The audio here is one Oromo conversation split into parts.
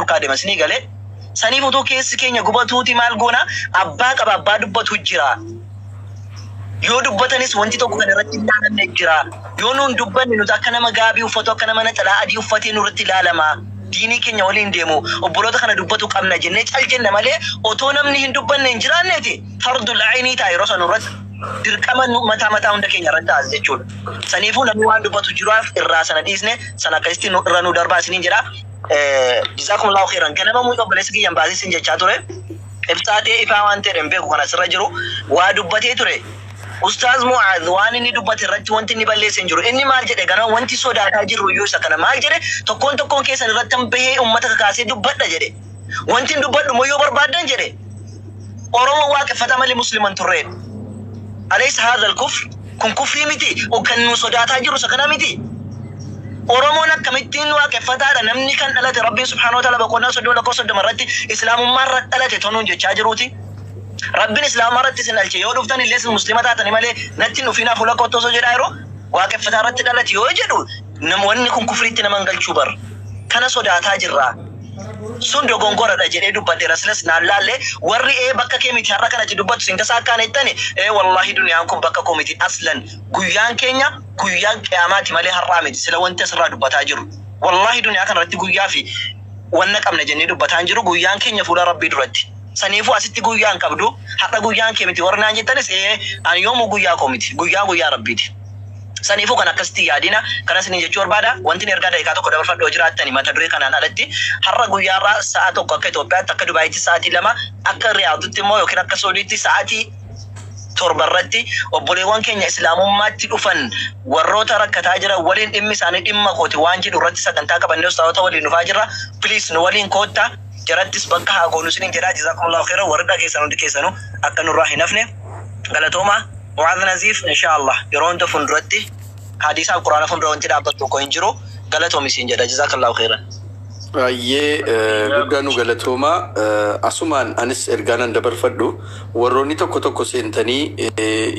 Dhorkaa deema isinii galee? Saniif utuu keessi keenya gubatuuti maal goona? Abbaa qaba abbaa dubbatu jira. Yoo dubbatanis wanti tokko kan irratti hin ilaalamne jira. Yoo nuun dubbanne nuti akka nama gaabii uffatu akka nama naxalaa adii uffatee nurratti ilaalama. Diinii keenya waliin deemu obboloota kana dubbatu qabna jennee cal jenna malee otoo namni hin dubbanne hin jiraanneeti fardul aynii ta'a yeroo sana nurratti dirqama nu mataa mataa hunda keenya irratti ta'a jechuudha. Saniifuu namni waan dubbatu jiraaf irraa sana dhiisne sana akkasitti nu irra nu darbaa isiniin jedha. Jazaakumullahu khairan. Ganama mucaa obboleessi kiyya hin baasin sin jechaa ture. Ibsaa ta'e ifaa waan ta'e hin beeku kan asirra jiru. Waa dubbatee ture. Ustaaz Mu'aaz waan inni dubbate irratti wanti inni balleesse hin jiru. Inni maal jedhe ganama wanti sodaataa jirru iyyuu isa kana maal jedhe tokkoon tokkoon keessan irrattan bahee uummata kakaasee dubbadha jedhe. Wanti hin dubbadhu immoo yoo barbaaddan jedhe Oromoo waaqeffataa malee muslima hin turreedha. Alaysa haadha al-kufr? Kun kufrii miti? Kan nu sodaataa jirru isa kana miti? Oromoon akkamittiin waaqeffataadha namni kan dhalate Rabbiin subhaanahu wa ta'ala boqonnaa 30 lakkoofsa 30 irratti islaamummaa irra dhalate tonuun jechaa jiruuti. Rabbiin islaamummaa irratti isin dhalche yoo dhuftan illee isin muslima taatanii malee natti hin dhufinaa fuula kootti osoo jedhaa yeroo waaqeffataa irratti dhalate yoo jedhu wanni kun kufriitti nama hin galchuu bar. Kana sodaataa jirra. Sun dogongoradha jedhee dubbadheera silas naan laalle warri ee bakka kee miti har'a kan ati dubbattu sin tasaakkaane jettani ee wallahi duniyaan kun bakka koo miti aslan guyyaan keenya guyyaa qiyaamaati malee har'aa miti sila wanti asirraa dubbataa jirru wallahi duniyaa kana irratti guyyaa fi wanna qabna jennee dubbataa hin jirru guyyaan keenya fuula rabbii duratti saniifuu asitti guyyaa hin qabdu har'a guyyaan kee miti warri naan jettanis ee ani yoomuu guyyaa koo miti guyyaan guyyaa rabbiiti. Saniifuu kan akkasitti hin yaadina. Kana isiniin jechuu barbaada. Wantin ergaa daqiiqaa tokko dabarfadhu yoo jiraattani mata duree kanaan alatti har'a guyyaa har'aa sa'a 1 akka Itoophiyaatti akka Dubaayitti sa'aatii 2 akka Riyaaditti immoo yookiin akka Suudiitti sa'aatii 7 irratti obboleewwan keenya Islaamummaatti dhufan warroota rakkataa jiran waliin dhimmi isaanii dhimma kooti waan jedhu irratti sagantaa qabannee ustaazota waliin dhufaa jirra. Please nu waliin kootta. Jarattis bakka haa goonu isiniin jedha. Jazaakumullahu khairan warri dhageessan hundi keessanuu akka nurraa hin hafne. Galatoomaa. Mu'aaz Naziif inshaa Allah yeroo hunda funduratti hadiisaaf qur'aana fundura wanti dhaabbattu tokko hin jiru galatoomi siin jedha jazaakallaahu kheyran. Baay'ee guddaa nu galatoomaa. Asumaan anis ergaa nan dabarfadhu. Warroonni tokko tokko seentanii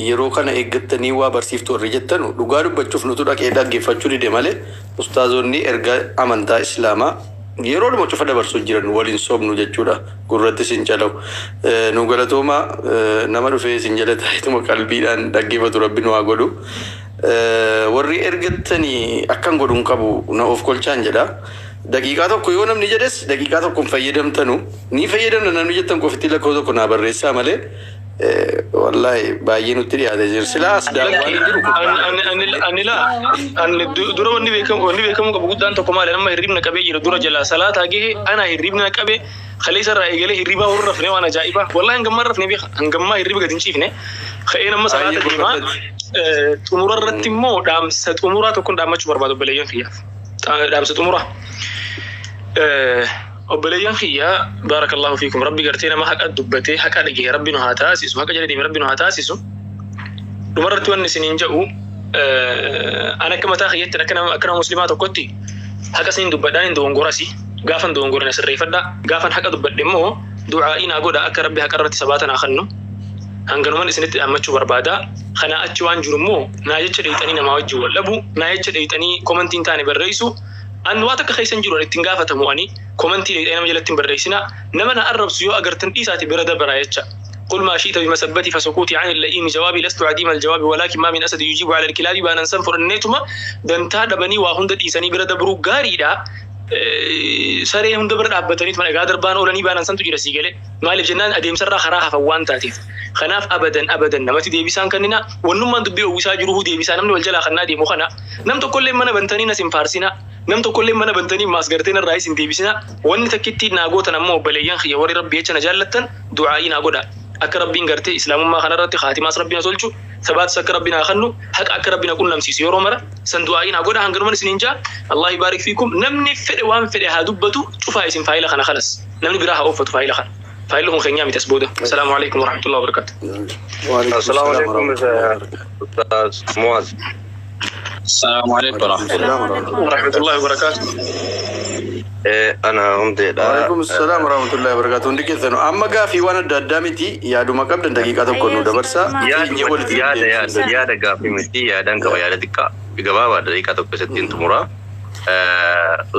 yeroo kana eeggattanii waa barsiiftu warri jettanu dhugaa dubbachuuf nutu dhaqee dhaggeeffachuu dide malee ustaazonni ergaa amantaa Islaamaa Yeroodhuma cufa dabarsu jiran wal hin sobnu jechuudha. Gurratti isin calawu. Nu galatoomaa nama dhufee isin jala taa'eetuma qalbiidhaan dhaggeeffatu rabbi nu haa godhu. Warri ergattanii akkan godhu hin qabu na of kolchaan jedha. Daqiiqaa tokko yoo namni jedhes daqiiqaa tokko hin fayyadamtanu. Ni fayyadamna namni jettan qofitti lakkoofsa tokko naa barreessaa malee Wallaahi baay'ee nutti dhiyaate jira. Silaa as daawwaan hin jiru kun. Ani laa ani dura wanni beekamu qabu guddaan tokko maali amma hirribna qabee jira dura jalaa salaataa gahe ana hirribna qabe kaleessa irraa eegalee hirribaa warra rafne waan ajaa'ibaa wallahi hangammaa rafne beeka hangammaa hirriba gadi hin ciifne ka'een amma salaata Baay'ee deemaa boqotaati. Xumura irratti immoo dhaamsa xumuraa tokkon dhaammachuu barbaadu obboleeyyan kiyyaaf dhaamsa xumuraa. Obboleeyyan kiyya, Baarakallaahu fiikum, Rabbi gartee nama haqa dubbatee haqa dhagahe Rabbi nu haa taasisu, haqa jala deeme Rabbi nu haa taasisu. Dhumarratti wanni isiniin ja'u, an akka mataa kiyyatti akka nama akka nama muslimaa tokkotti haqa isiniin dubbadhaan hin dogongorasi. Gaafan dogongore na sirreeffadha. Gaafan haqa dubbadhe immoo du'aa'ii naa godha akka Rabbi haqa irratti sabaata naa kennu. Hanganuman isinitti dhaammachuu barbaada. Kanaa achi waan jiru immoo naa jecha dheeyxanii namaa wajjin wal dhabu, naa jecha dheeyxanii komantii hin taane barreessu. An waa takka keessa hin jiru an itti hin gaafatamu ani komantii dheyxee nama jalatti hin barreessina nama na arrabsu yoo agartan dhiisaati bira dabaraa jecha qul maa shi'ta bimasabbati fasukuuti ani la'iimi jawaabi lastu adiima aljawaabi walaakin maa min asadi yujiibu ala alkilaabi baanan san fudhanneetuma dantaa dhabanii waa hunda dhiisanii bira dabruu gaariidha saree hunda bira dhaabbataniituma dhagaa darbaan oolanii baanan santu jira sii galee maaliif jennaan adeemsarraa karaa hafan waan taateef kanaaf abadan abadan namatti deebisaan kannina wannummaan dubbii owwisaa jiruhuu deebisaa namni wal jalaa kannaa deemu kana Nam tokkolleen mana bantanii nas hin faarsinaa. Nam tokkolleen mana bantanii maas gartee narraayis hin deebisinaa. Wanni takkittiin naa gootan ammoo obboleeyyan kiyya warri Rabbii jecha na jaallattan du'aa'ii naa godhaa. Akka Rabbiin gartee Islaamummaa kanarratti khaatimaas Rabbi na tolchu, sabaatas akka Rabbi naa kannu, haqa akka Rabbi na qunnamsiisu yeroo mara san du'aa'ii naa godhaa hanganuman isiniin ja'a. Allah yubaarik fiikum. Namni fedhe waan fedhe haa dubbatu cufaa isin faayila kana khalas. Namni biraa haa ooffatu faayila kana. Faayilli kun keenyaa miti as booda. Assalaamu alaikum warahmatullahi wabarakatuh. Waalaikum Assalamu salaam alaikum warahmatullahi wabarakatuh. Ustaz Muaz. Assalamu alaikum warahmatullahi Salaam warahmatullahi Warahmatullahi wabarakatuh. Ana hundeedha. Waalaikum salaam warahmatullahi wabarakatuh. Hundi keessanuu amma gaafii waan adda addaa miti yaaduma qabdan daqiiqaa tokko nu dabarsa. Teenyee Yaaduma walitti yaada deebisuu yaada hin dandeenyu. yaada gaafii miti yaadaan qaba yaada xiqqaa gabaabaa daqiiqaa tokko keessatti hin xumura.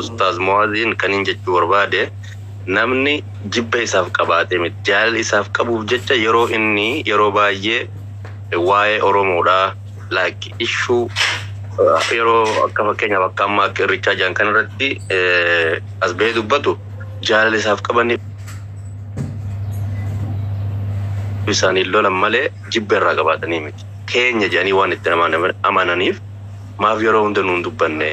Ustaaz Muaziin kan hin jechuu barbaade Namni jibba isaaf qabaatee miti, jaalala isaaf qabuuf jecha yeroo inni yeroo baay'ee waa'ee Oromoodhaa like issue yeroo akka fakkeenyaaf akka ammaa akka Irreechaa jiran kanarratti as bahee dubbatu, jaalala isaaf qabaniif isaaniin lolan malee jibba irraa qabaatanii miti. Keenya jedhanii waan itti amananiif maaf yeroo hunda nuun dubbanne,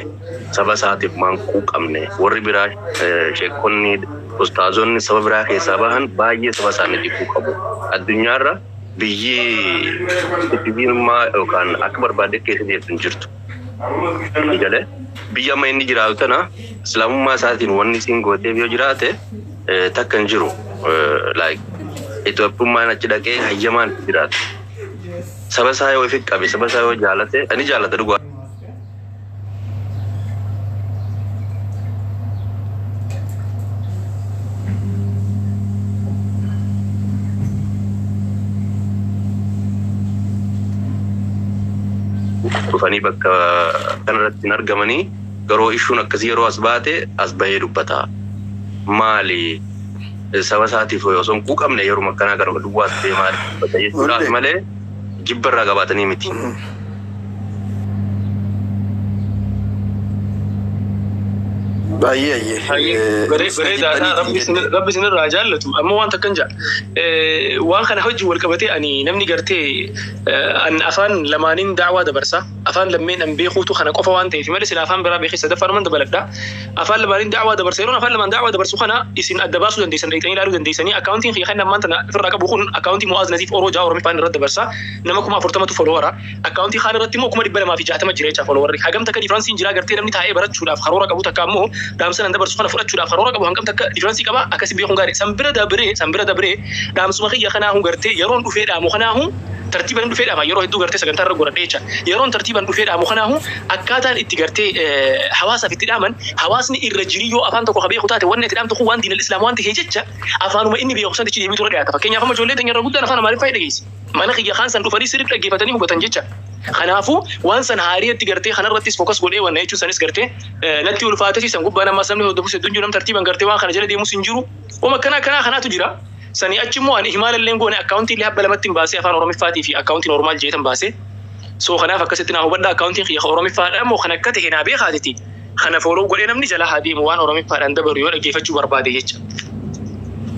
saba isaatiif maan quuqamne? Warri biraa, sheekonni, ustaazonni saba biraa keessaa bahan baay'ee saba isaaniitiif quuqamu. Addunyaarra biyyi citizenummaa yookaan akka barbaadde keessa deemtu hin jirtu. Galee biyya amma inni jiraatu tana islaamummaa isaatiin wanni isiin gooteef yoo jiraate takka hin jiru. Like Itoophiyummaan achi dhaqee hayyamaan itti jiraatu. Saba isaa yoo ifi qabe, saba isaa yoo jaalate, ani jaalata dhugaa. Dhufanii bakka kanarratti hin argamanii, garuu issueun akkasii yeroo as baate as bahee dubbata. Maali, saba isaatiif osoo hin quuqamne yeruma akkanaa kana duwwaa as bahee maali dubbata jechuudhaaf Hundee. malee jibba irraa qabaatanii miti. Baay'ee ayyee. Baay'ee Nus na bareedaadha. jibbaniiti Rabbi hin isin jenne. Rabbi isinirraa jaallatu. Ammoo waan takkan ja'a. Waan kana hojii wal qabatee ani namni gartee an afaan lamaaniin daawaa dabarsa. Afaan lammeen an beekuutu kana qofa waan ta'eef malee sila afaan biraa beekee sadaffaadhuman dabaladha. Afaan lamaaniin daawaa dabarsa. Yeroon afaan lamaan daawaa dabarsu kana isin adda baasuu dandeessan, dhaqxanii ilaaluu dandeessanii. Accountiin kiyya kan ammaan tana ofirraa qabu kun accountii Mu'aaz Naziif Oroo Jaa Oromiffaan irratti dabarsa. Nama 40,000tu followera. Accountii kaan irratti immoo 260,000 jira jecha followerri. Hagam takka differenceiin jira gartee namni taa'ee barachuudhaaf karoora qabu takka ammoo dhaamsa nan dabarsu kana fudhachuudhaaf karoora qabu hangam takka difference qaba akkasi beekuun gaarii. San bira dabree dhaamsuma kiyya kanaahu gartee yeroon dhufee dhaamu kanaahu tartiiban dhufee dhaama, yeroo hedduu gartee sagantaa irra godhadhee jecha. Yeroon tartiiban dhufee dhaamu kanaahu akkaataan itti gartee hawaasaaf itti dhaaman, hawaasni irra jirii yoo afaan tokko ka beeku taate, wanni itti dhaamtu kun waan diinal islaam waan ta'ee jecha afaanuma inni beeku santichi deebiitu irra dhiyaata. Fakkeenyaaf, amma ijoollee teenya irra guddaan afaan Amaariffaa dhageessi. Mana kiyya kaan san dhufanii sirriitti dhaggeeffatanii hubatan jecha. Kanaafuu waan san haariitti gartee kanarrattis focus godhee wanna jechuun sanis gartee natti ulfaate. San gubbaan ammas namni hordofus hedduun jiru, nam tartiiban gartee waan kana jala deemus hin jiru. Wama akkanaa akkanaa kanaatu jira. Sanii achi immoo ani himaala illee goone, accountii illee habba lamatti hin baasee, afaan Oromiffaatii fi accountii normal jeetan baasee. So kanaaf akkasitti naa hubadha, accountiin kiyya Oromiffaadha immoo kan akka ta'e naa beekaatiti. Kana follow godhee namni jala haa deemu waan Oromiffaadhaan dabaru yoo dhaggeeffachuu barbaade jecha.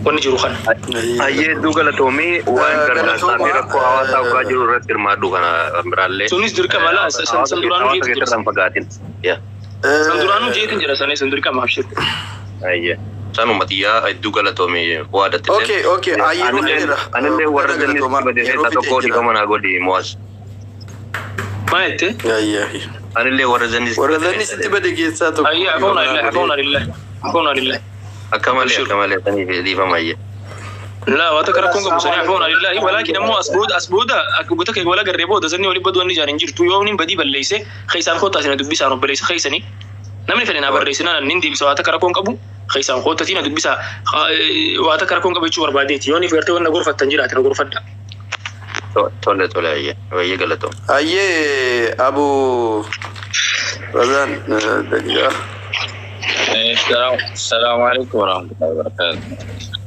Wanni jiru kana. Hayyee, hedduu galatoomii, waan gargaarsaa fi rakkoo hawaasaa ogaa jiru irratti hirmaadhu kana biraallee. Sunis dirqama laa, san duraanuu Hawaasa jeetu jira. keessatti hin fagaatin. Yaa. San duraanuu jeetin jira, sanis san dirqama, abshir. Hayyee. Sanuma xiyyaa, hedduu galatoomii waadatti. Okay, ayyee dhufeera. Anillee warra Guddaa jannis galatoomaa. bade Yeroo keessaa fixee tokko jira. dhiifama naa godhi, Mo'as. Maal jette? Ayyee. Anillee warra jannis. Warra zanni sitti bade keessaa tokko. Ayyee, afoona lillah, afoona lillah, afoona lillah. Akka malee, akka malee, saniif dhiifama, ayyee. La, waa takka rakkoon qabu sanii, afoona lillahi. Walaakin ammoo as booda akka goota kee wala garree booda zanni walii baduu wanni ijaan hin jirtu. Yoo inni badii balleeyse keessaan kottaa sina dubbisaan obboleessa keessanii namni fedhe naa barreessinaan nin deebisa. Waa takka rakkoon qabu, keessaan kottatii na dubbisaa, waa takka rakkoon qabu jechuu barbaadeeti. Yoo ni gartee wanna gorfattan jiraate na gorfadha. Tole, tole, ayyee. Ayyee, galatoom. Ayyee, Abu Razaan, daqiiqaa. السلام عليكم ورحمة الله وبركاته.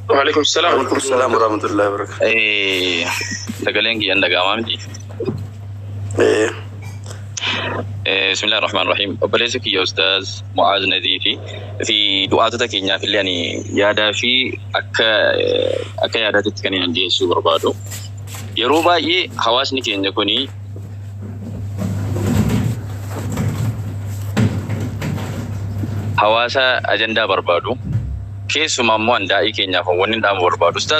وعليكم السلام. وعليكم السلام ورحمة الله وبركاته. Sagaleen kiyyan dhaga'amaa miti? Eh. بسم الله الرحمن الرحيم. Obboleessi kiyya Ustaaz Mu'aaz Nadiifi fi du'aatota keenyaaf illee ani yaadaa fi akka yaadaatitti kan inni dhiyeessuu barbaadu. Yeroo baay'ee hawaasni keenya kuni hawaasa ajandaa barbaadu. Keessumaa immoo an daa'ii keenyaaf wanni dhaamu barbaadu. Ustaaz